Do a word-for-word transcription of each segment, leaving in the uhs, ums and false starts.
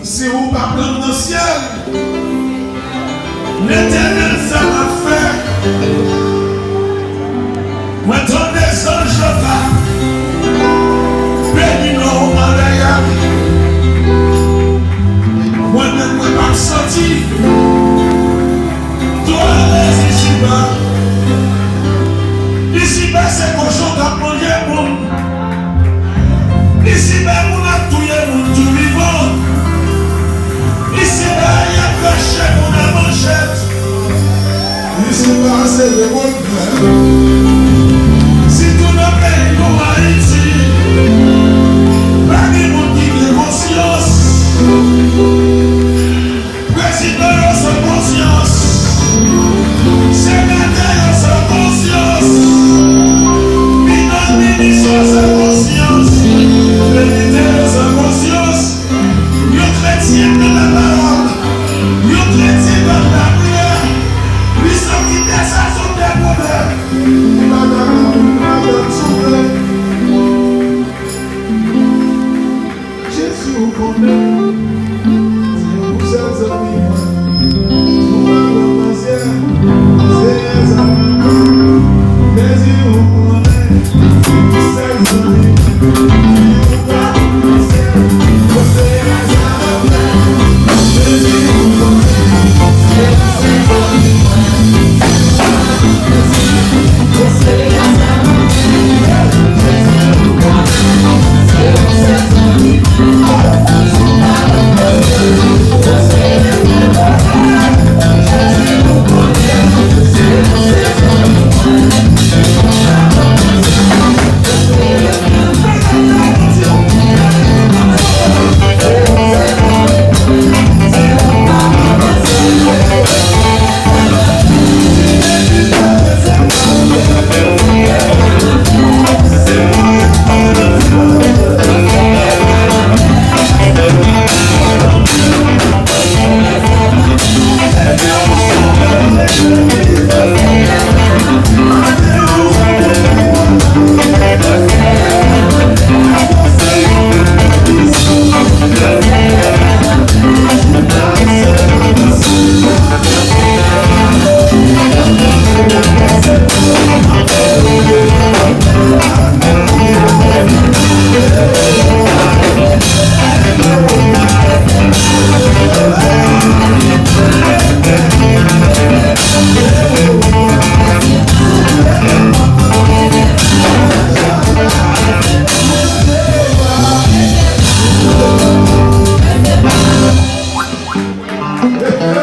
Si ou pa pran m nan syèl, Letènèl, sa m ap fè? Mwen tande zanj yo t ap beni non w anlè a. Mwen menm, mwen p ap santi twò alèz isiba. Isiba se kochon k ap manje moun. Isiba moun ap touye moun tou vivan. Isiba y ap rache moun a manchèt. Isiba se revòlvè. Sitou nan peyi nou Ayiti, pa gen moun ki gen konsyans. Prezidan yo san konsyans. Senatè yo san konsyans. Minis, minis yo san konsyans. Depite yo san konsyans. Yon kretyen nan lapawòl. Yon kretyen nan lapriyè. Li santi de sa se yon pwoblèm. Li pa dakò pou li pa tann souple. Jezi, ou konnen, se yon sèl zanmi mwen. Ou pa pran nan syèl, Senyè sa mwen. Jezi, ou konnen, se yon sèl zanmi mwen. Ou pa pran nan syèl, Senyè sa mwen. Jezi, ou konnen, se yon sèl zanmi mwen.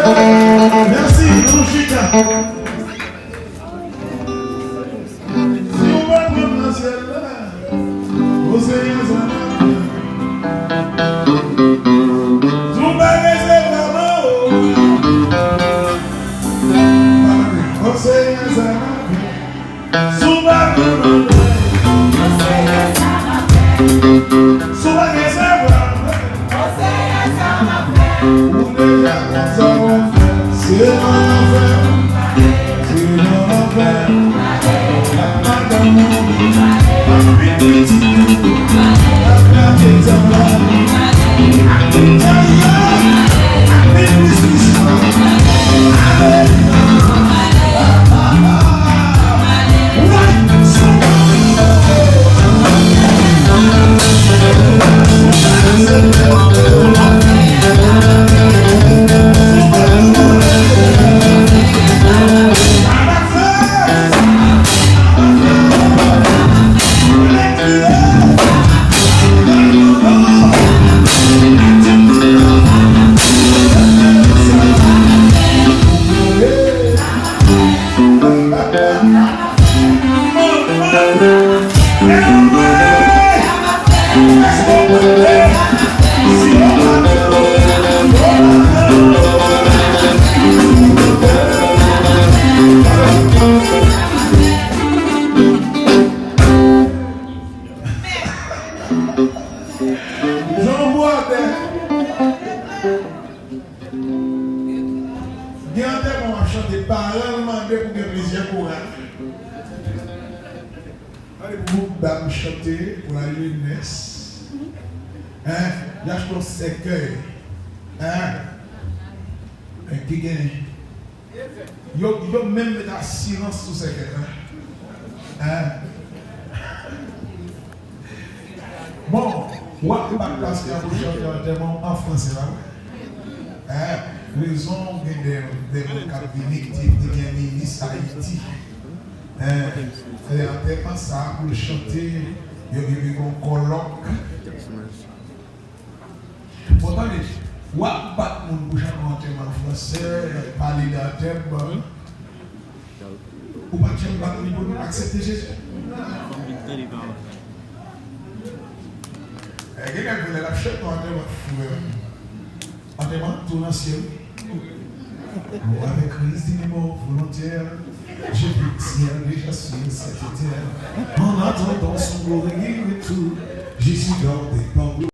Mèsi, nou chita. Si w pa pran m nan syèl la, o Senyè, sa m ap fè? Si w pa resevwa m, o, o Senyè, sa m ap fè? Si w pa pran m nan syèl la, o Senyè, sa m ap fè? Si w pa resevwa m, o Senyè, sa m ap fè? Ou deja konn sa w ap fè. Se nan lanfè, se nan lanfè. Ak madanm ou, ak pitit ou, ak lage travay, ak tout kay la, ak plis plis la. Alelouya. Jan w bwate. Gen antèman w ap chante, paran l mande pou gen plizyè koral. Mande pou group dam chante pou la jeunesse. Hein? Y achte yon sèkèy. Hein? Hein, ki gen? Yo, yo menm met asirans sou sèkèy la. Hein? Bon, w ap bat pastè a pou chante antèman an franse la, wi. Hein? Rezon, gen de, de moun k ap vini ki te, te gen minis Ayiti. Hein? E antèman sa a pou l chante, yo gen yon kòlòk. Bon, tande, w ap bat moun pou chante yon antèman an franse, pale de antèman. Ou pa t janm bat li pou nou aksepte Jezi? Eh, gen nèg vle l ap chante yon antèman fou, eh. Antèman tou nan syèl. Mort avec Christ, il est mort volontaire. Je vis le ciel déjà sur cette terre. En attendant son glorieux retour, je suis gardé par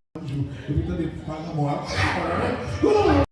Epi tande, pa lanmò a.